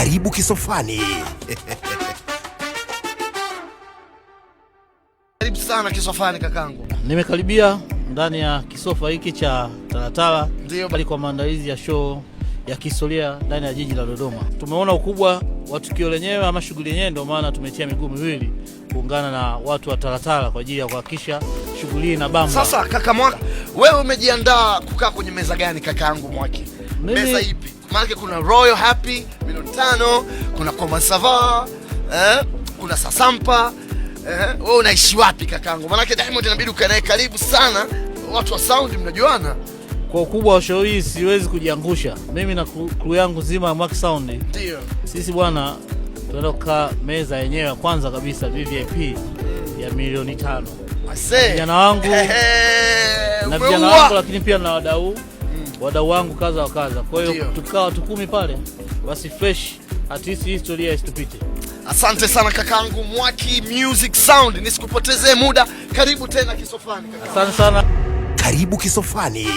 Karibu Kisofani. Karibu sana Kisofani, kakangu. Nimekaribia ndani ya kisofa hiki cha Talatala Ndio. kwa maandalizi ya show ya kihistoria ndani ya jiji la Dodoma. Tumeona ukubwa wa tukio lenyewe ama shughuli yenyewe, ndio maana tumetia miguu miwili kuungana na watu wa Talatala kwa ajili ya kuhakikisha shughuli hii inabamba. Sasa kaka Mwaki, wewe umejiandaa kukaa kwenye meza gani, kakaangu Mwaki? Meza ipi? Maana kuna Royal Happy milioni 5, kuna Common Sava, kuna Sasampa. Wewe unaishi wapi, kakangu? Maanake Diamond inabidi ukae naye karibu sana, watu wa sound mnajuana. Kwa ukubwa wa show hii siwezi kujiangusha. Mimi na crew yangu nzima ya Mwaki Sound, sisi bwana tunaenda kukaa meza yenyewe ya kwanza kabisa VVIP ya milioni 5. Ase. Vijana wangu na vijana Umeua. wangu, lakini pia na wadau wangu kadha wa kadha. Kwa hiyo tukikaa watu 10 pale, basi fresh, at least historia isitupite. Asante sana, kakangu Mwaki Music Sound, nisikupotezee muda. Karibu tena Kisofani, kakangu. Asante sana. Karibu Kisofani.